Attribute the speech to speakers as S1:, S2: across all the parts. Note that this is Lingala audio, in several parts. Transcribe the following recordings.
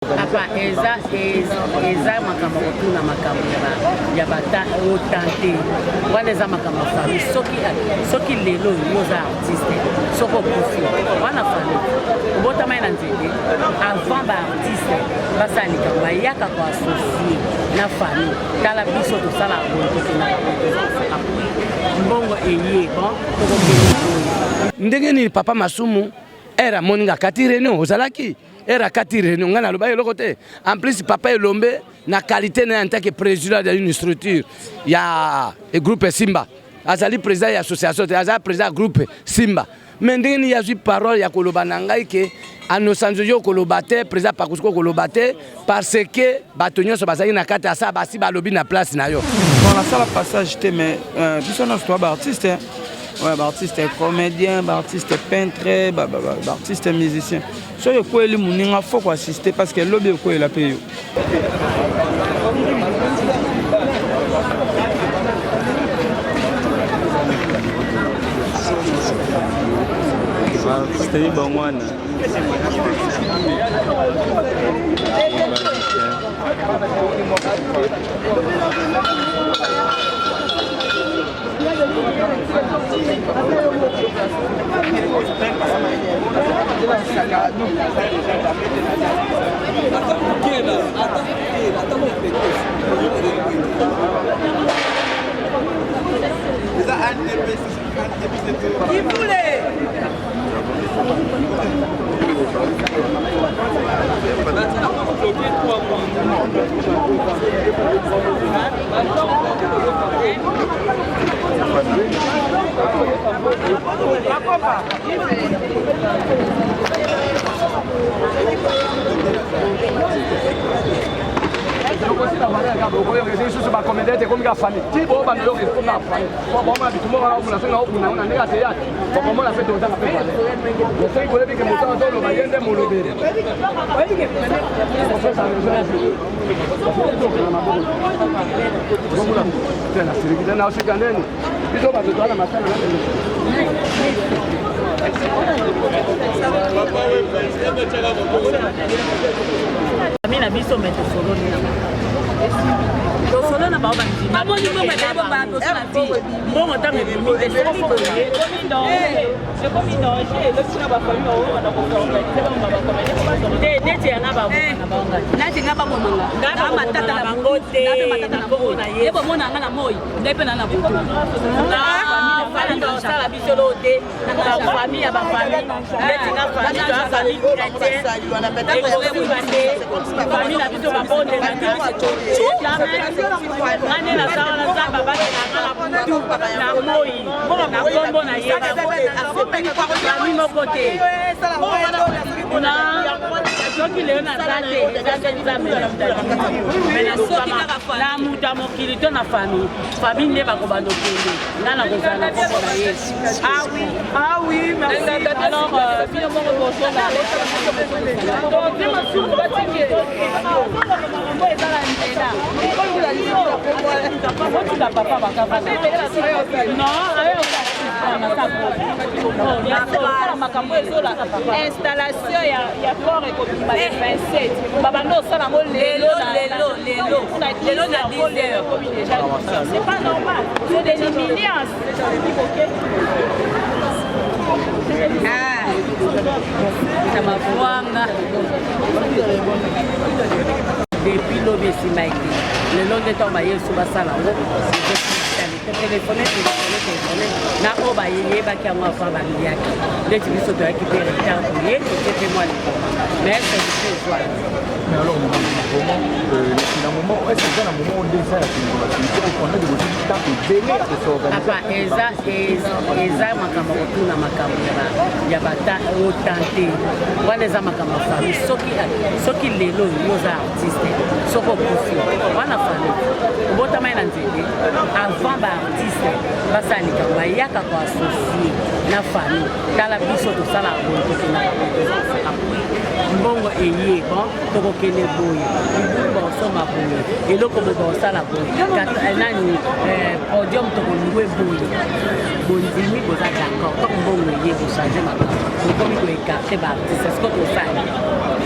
S1: Papa eza eza makambo ya kotuna makambo ya baotante wana eza makambo ya famille. Soki lelo yo oza artiste, soki okufi, wana famille obotamai na nzete. Avant baartiste basala likambo, bayaka koassocie na famille. Tala biso tosalaka boye, tokendaka boye, mbongo eye, bon, tokokende boye.
S2: Ndenge nini papa Masumu ere amoni nga kati réunion ozalaki ere akati réunion, ngai naloba eloko te. En plus, papa Elombe na qualité na ye en tant que président d'une structure ya groupe Simba, azali président ya association te, azali président ya groupe Simba. Mais ndenge nini azwi parole ya koloba na ngai ke anosanzo yo koloba te, président Pakusuko koloba te, parce que bato nyonso bazalaki na kati ya sa basi balobi na place na yo?
S3: Bon, nasala passage te, mais biso nyonso toa baartiste. Ouais, baartiste comédien, baartiste peintre, baartiste musicien, soki ekweli moninga, faut koassister, parce que lobi ekweyela mpe yo.
S4: Artiste bango.
S2: Lisusu bacomédien te, ekomi ka famille ti bo bando yoka, ekomi ka famille bomona bitumba wana obuna. Soki naobuna ngo na ndenge ya théâtre, bokomona mpe tozanga mpe valeur. Soki boyebi ke moto azoloba, ye nde molobeli. Naosika ndeni biso bato toza na masala.
S1: Famille na biso, me tosololi na tosolo na bango, bandima mbongo ntango ebimi te. Soki boye te, neti yanga baboma na bango.
S5: Nati nga babomanga
S1: matata na bango te.
S5: Na kombo na ye bomona nga na moi, ngai mpe na na butu.
S1: Osala biso loo te, bafamille ya bafamille neti nga, famille toya famille chrétien, ekosimba te. Famille na biso babondelaka jamais. Nga nde naza wana, Nzambe abatelanga na butu na moi na nkombo na ye. Famille moko te na soki lelo naza te, eza te Nzambe me na moto ya mokili to na famille. Famille nde bakobanda okende, nga na kozala na nkombo na ye.
S5: Ah oui, ah oui, merci. Alors, bino moko bozonga. Donc, makambo eza na nzela.
S1: Otika papa bakavana non.
S5: Osala makambo ezola installation ya corps ekobima le 27, babanda osala yango lelo.
S1: Lelo, lelo, lelo na 10 heures.
S5: Déjà, c'est pas normal, c'est des humiliances.
S1: Ah, na mavwanga depuis lobi esimba ete lelo nde ntango bayesu basala yango. Téléphone, téléphone, téléphone na oyo bayebaki yango avant, bamiyaki ndeti biso toyaki mpe retard, toye totie mpe mwa likoma, mais solution ezwaki.
S6: Mais alors, vraiment, na moment, est-ce que eza na moment nde eza ya kolongola solution pendant que bozwi temps ebele ya kosorganiser?
S1: Papa, eza makambo ya kotuna makambo ya baotante wana, eza makambo ya famille. Soki lelo yo oza artiste, soki okufi, wana famille obotamai na nzete. Avant baartiste basala likambo, bayaka koassocie na famille. Tala biso tosalaka boye, tokendaka boye. Mbongo eye, bon, tokokende boye, libulu bakosomba boye, eloko boye bakosala boye, eh, nani eh, podium tokolue boye. Bondimi, boza d'accord, ntango mbongo eye bochange makambo, bokomi koekarte baartiste. Siko tosali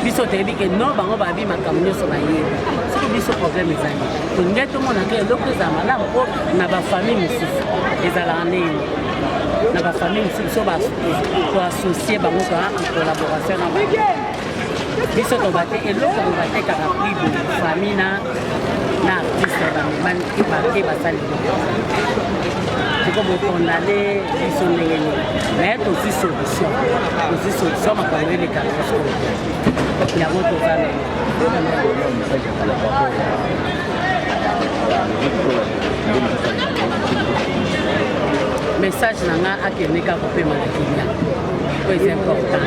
S1: biso toyebi ke non, bango babi makambo nyonso bayebi. Soki biso problème ezali, tolingai tomonaka eloko ezala malamu mpo na bafamille mosusu ezalaka ndenge na bafamille mosusu biso toassocie bango toa en collaboration na bango. Biso tobate eloko boye batekaka prix boye, famille na artiste bamemani bake basali siko bokondane biso ndenge nini? Mais tozwi solution, tozwi solution, makambo elekaka biso yango toza na. Message na nga, akende kaka kopema na kimia po eza important.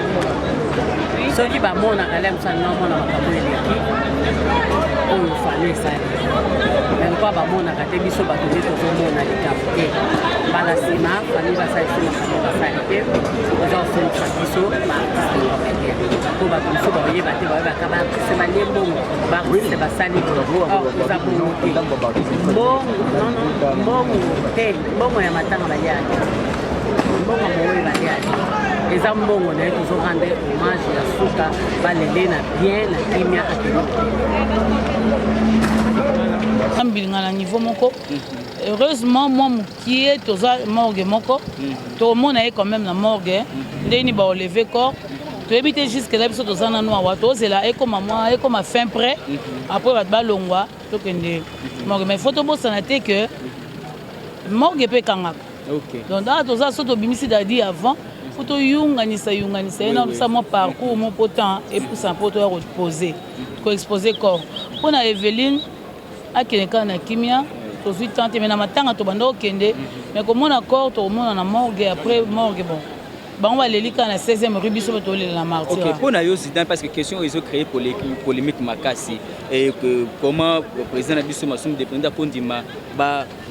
S1: Soki bamonaka le mosala nga omona makambo eleki oyo famille esali, mais lokola bamonaka te, biso bato nde tozomona likambo te. Mbala nsima famille basali so makambo basali te, oza kosomisa biso baartiste comédien po bato mosusu bakoyeba te, bayebaka baartiste balie mbongo, baartiste basali. Eza bongo te. Mbongo nono, mbongo te, mbongo ya matanga balia te, mbongo moweyi balia te, eza mbongo na ye. Tozorendre hommage ya suka, balele na bien na kimia, akende.
S4: Mbilinga na niveau moko, heureusement mwa mokie toza morgue moko, tokomona ye quand même na morgue. Ndeni baoleve corps toyebi te. Jusque là biso toza nanu awa, tozela ekoma mwa ekoma fin prêt, après bato balongwa, tokende morgue. Mais faut tobosana te que morgue mpe ekangaka. Donc awa toza so tobimisi Dadi avant, faut toyunganisa yunganisa ye na mwa parcours mo po temps epusa mpo toya kopose koexpose corps. Mpo na Eveline, akende kaka na kimia. Tozwi temps te, mais na matanga tobanda kokende, mais komona corps tokomona na morgue. Après morgue, bon, bango baleli kaka na 16e rue, biso mpe tolela na Martyr.
S7: Ok, mpo na yo Zidane, parce que question oyo ezocréer polémique makasi et que comment président na biso Masumu de président akondima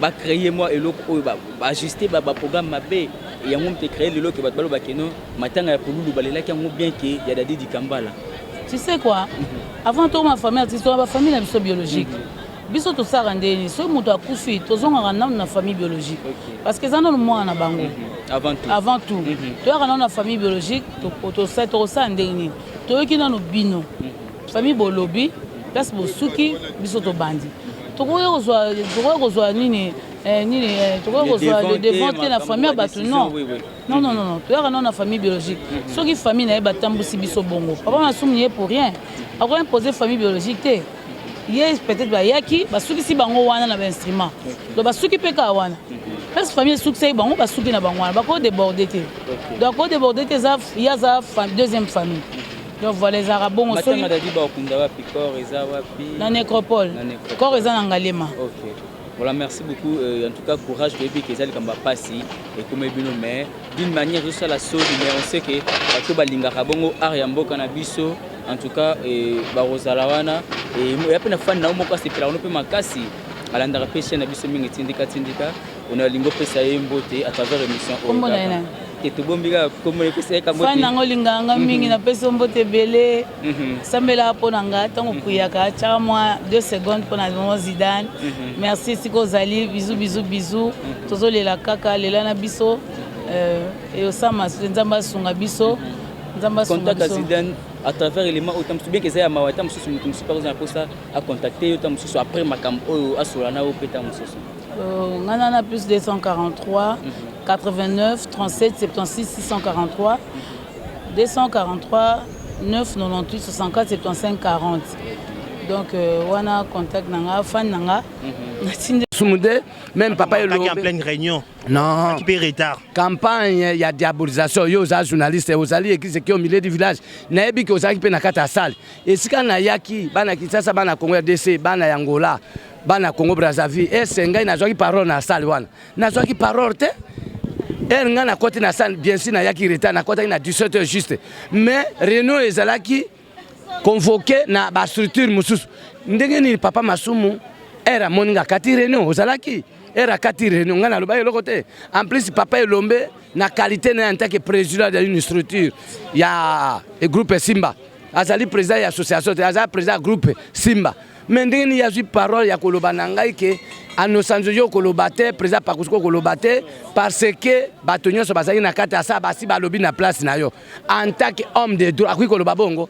S7: bacréer mwa eloko oyo, baajuste baprogramme mabe yango mpe créer lelo ke bato balobake no matanga ya Pululu balelaki yango bien ke ya Dadi Dikambala?
S4: Tu sais quoi, avant tokoma famille artiste, tokoma bafamille na biso biologique. Biso tosalaka ndeni? Soki moto akufi, tozongaka nanu na famille biologique, parce que eza nanu mwana na bango.
S7: Avant tout.
S4: Avant tout toyaka nanu na famille biologique. Tokosala ndenge nini? Toyoki nanu bino famille, bolobi place bosuki, biso tobandi. Tokoki kozwa nini nini, tokoki kozwa le devant te na famille ya bato. Non, non, non, non, toyaka nano na famille biologique. Soki famille na ye batambusi biso bongo, papa Masumu ye pour rien akoki imposer famille biologique te. Ye peut-être bayaki, basukisi bango wana na bainstrument, donc basuki mpe kaka wana. Place famille esukisaki bango, basuki na bango wana, bakodéborde te. Donc akodéborde te, eza ye aza deuxième famille. Donc voilà, ezalaka bongo.
S7: Soki wapi corps eza wapi?
S4: Na nécropole. Corps eza na Ngalema.
S7: Ok, voilà, merci beaucoup. En tout cas courage. Toyebi ke eza likambo ya pasi ekomi bino, mais d'une manière ezosala soni, mais on sait ke bato balingaka bongo art ya mboka na biso, en tout cas bakozala wana. Ya mpe na fani na yo moko asepelaka no mpe makasi, alandaka mpe chaîne na biso mingi, Tindika Tindika. Ona alingi opesa ye mbote à travers émission.
S4: Oyo
S7: te tobombi kaka kombo, epesa ye
S4: kambo. Fani nango olingaka nga mingi, napesi yo mbote ebele. Sambelaka mpo na nga ntango okuyaka, tiaka mwa 2 secondes mpo na mo Zidane. Merci esika ozali, bizu bizu bizu. Tozolela kaka lela na biso eyosama. Nzambe asunga biso, Nzambe asunga
S7: biso. Zidane, à travers élément oyo, mosusu bien ke eza ya mawa, ta mosusu moto mosusu mpe akozala mposa acontacte yo, ta mosusu après makambo oyo asola na yo mpe ta mosusu.
S4: Nga na plus 243 89 37 76 643, 243 9 98 64 75 40. Donc wana contact na nga, fan na nga natindi.
S2: Sumude même papa.
S8: Elombe en pleine réunion.
S2: Non.
S8: Mpe retard.
S2: Campagne ya diabolisation. Yo oza journaliste, ozali église ki au milieu du village. Nayebi ke ozalaki mpe na kati ya salle esika nayaki. Bana Kinshasa, bana Congo ya DC, bana ya Angola, bana Congo Brazzaville, ese ngai nazwaki parole na salle wana? Nazwaki parole te. Heure ngai nakoti na salle, bien sûr nayaki retard, nakotaki na 17 heures juste, mais réunion ezalaki convoqué na bastructure mosusu. Ndenge nini papa Masumu heure amoni nga akati réunion? Ozalaki, heure akati réunion, ngai nalobaki eloko te. En plus papa Elombe na qualité na ye en tant que président d'une structure ya groupe Simba. Azali président ya association te, azali président ya groupe Simba. Mais ndenge nini azwi parole ya koloba na ngai ke Anosanzo, yo koloba te, président Pakusuko koloba te, parce que bato nyonso bazali na kati ya sa basi balobi na place na yo? En tant que homme de droit, akoki koloba bongo?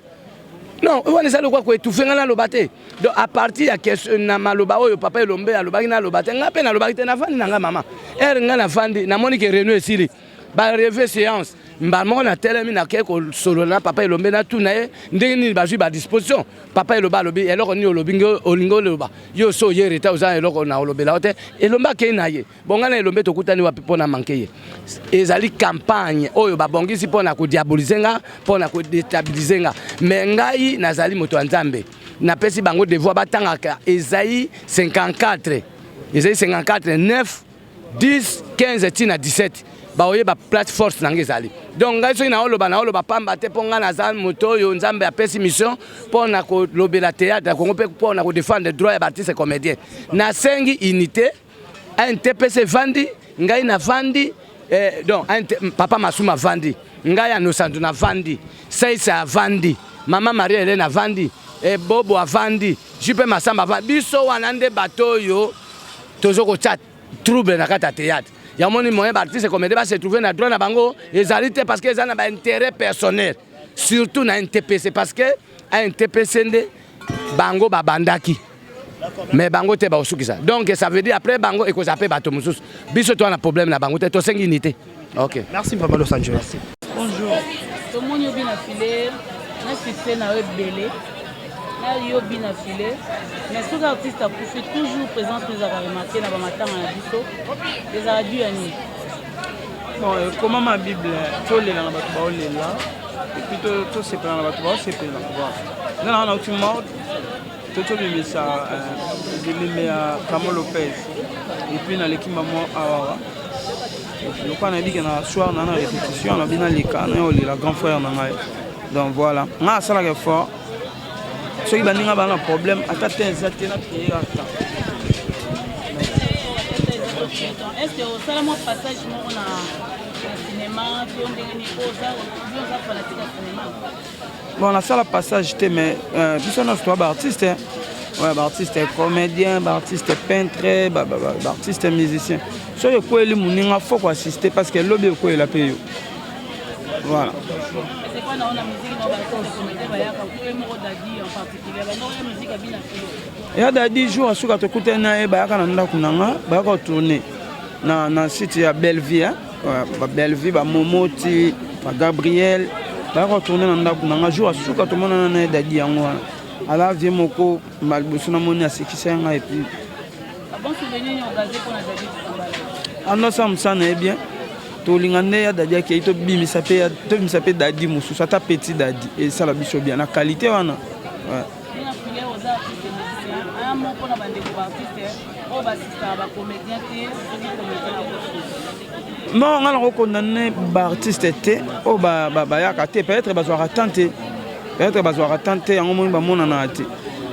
S2: Non, wana eza lokwa koétouffer ngai naloba te. Donc à partir ya question na maloba oyo papa Elombe alobaki, naloba te, ngai mpe nalobaki te. Nafandi na ngai, mama ere ngai nafandi, namoni ke réunion esili, barelever séance. Mbala moko natelemi, nakei kosolola na papa Elombe, natuna ye ndenge nini bazwi badisposition. Papa Elombe alobi: "Eloko nini olobi? Olingi oloba yo so oye reta, oza na eloko na olobela yo te." Elombe akei na ye. Bon, ngai na Elombe tokutani wapi mpo na manke ye? Ezali campagne oyo babongisi mpo na kodiaboliser nga, mpo na kodéstabiliser nga. Mais ngai nazali moto ya Nzambe. Napesi bango devoir batangaka Esaïe 54, Esaïe 54, 9, 10, 15 ntina 17, baoyeba plate force na ngai ezali. Donc ngai soki naoloba, naoloba pamba te, mpo ngai naza moto oyo Nzambe apesi mission mpo na kolobela théâtre ya Kongo mpe mpo na kodéfendre droit ya baartiste comédien. Nasengi unité. ANTPC evandi, ngai navandi, donc papa Masumu avandi, ngai Anosanto navandi, Saisa avandi, mama Marie Helene avandi, Bobo avandi, Jupe Masamba avandi. Biso wana nde bato oyo tozo kotia trouble na kati ya théâtre. Yamoni moyen baartiste comédien base trouver na droit na bango ezali te, parce que eza na baintérêt personnel, surtout na NTPC, parce que ANTPC nde bango babandaki, mais bango te bakosukisa. Donc ça veut dire après bango ekozala mpe bato mosusu. Biso toza na problème na bango te, tosengi unité. Ok.
S6: Merci, papa Los Angeles.
S3: Bonjour.
S4: Tomoni yo bina file na succès na yo ebele na yo bina file. Mais soki artiste akufi, toujours présence no ezalaka remarqué na bamatanga na biso. Ezalaka dû ya nini?
S3: Bon, ekoma ma Bible: tolela na bato baolela, et puis tosepela na bato baosepela. Voilà, nga na nauti morgue, totobimisa ebembe ya Camo Lopez, et puis naleki mamo awawa. Lokola nayebi ke na soir na répétition, nabi naleka na olela grand frère na ngai. Donc voilà, ngai asalaka effort. Soki baninga baa na problème, ata te eza te, nakeye kaka.
S4: Est ce que osala mwa passage moko na cinéma to ndenge nini, po oza fanatique ya cinéma?
S3: Bon, nasala passage te, mais biso nyonso toa baartiste, ouais, baartiste comédien, baartiste peintre, baartiste musicien. Soki ekweli moninga, faut koassister, parce que elobi ekweyela mpe yo. Voilà.
S4: C'est quoi na musique na baartiste comédien bayaka to ye moko Dadi en particulier bandoko ya musique abina filo?
S3: Ya Dadi, jour asuka tokutani na ye, bayaka na ndako na nga, bayaka kotourner na site ya Bellevie, Babellevie, Bamomoti, Bagabriel, bayaka kotourner na ndako na nga. Jour asuka tomonana na ye Dadi, yango wana ala vie moko liboso namoni asekisa ya ngai et puis
S4: bon souvenir nini ogaze mpona Dadi Dikambala?
S3: Anosa mosala na ye bien. Tolinga nde ya Dadi akei, tobimisa mpe Dadi mosusu, ata petit Dadi, esala biso bien na qualité wana. Ouais.
S4: Bina file, oza artiste musicien aya moko na bandeko baartiste oyo basistaka bacomédien te soki comédien akofi?
S3: Non, nga nakokondamner baartiste te oyo bayaka te. Peut-être bazwaka temps te, peut-être bazwaka temps te, yango moni bamonanaka te.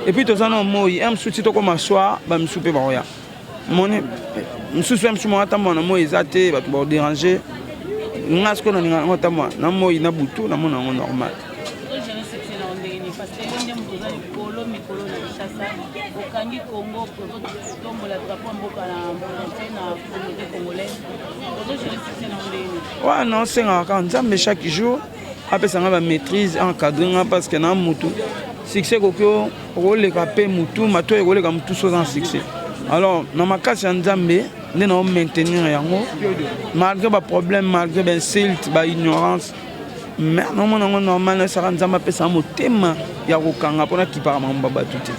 S3: Et puis toza na moi un mosusu ti tokóma soir, bamisusu mpe bakoya. Moni mosusu ya mosusu moko atambola na moi eza te, bato bakodéranger. Nga sikoyo nalinga yango tambola na moi na butu, namona yango normal.
S4: Ogérer succès na yo ndenge nini? Parce que yo nde moto oza likolo mikolo na Kinshasa, okangi Congo, ozotombola drapeau ya mboka na monde entier na communauté congolaise. Ozogérer succès na yo ndenge nini?
S3: Wana osengaka kaka Nzambe chaque jour apesa nga bamaîtrise, encadre nga, parce que na mutu succès ekoki okoleka mpe mutu mato ekoleka mutu so oza na succès. Alors na makasi ya Nzambe nde na omaintenir yango malgré baproblème, malgré bainsulte, baignorance, mais naomona yango normal. Nasaka Nzambe apesaka motema ya kokanga mpona kipaka makambo ya bato te.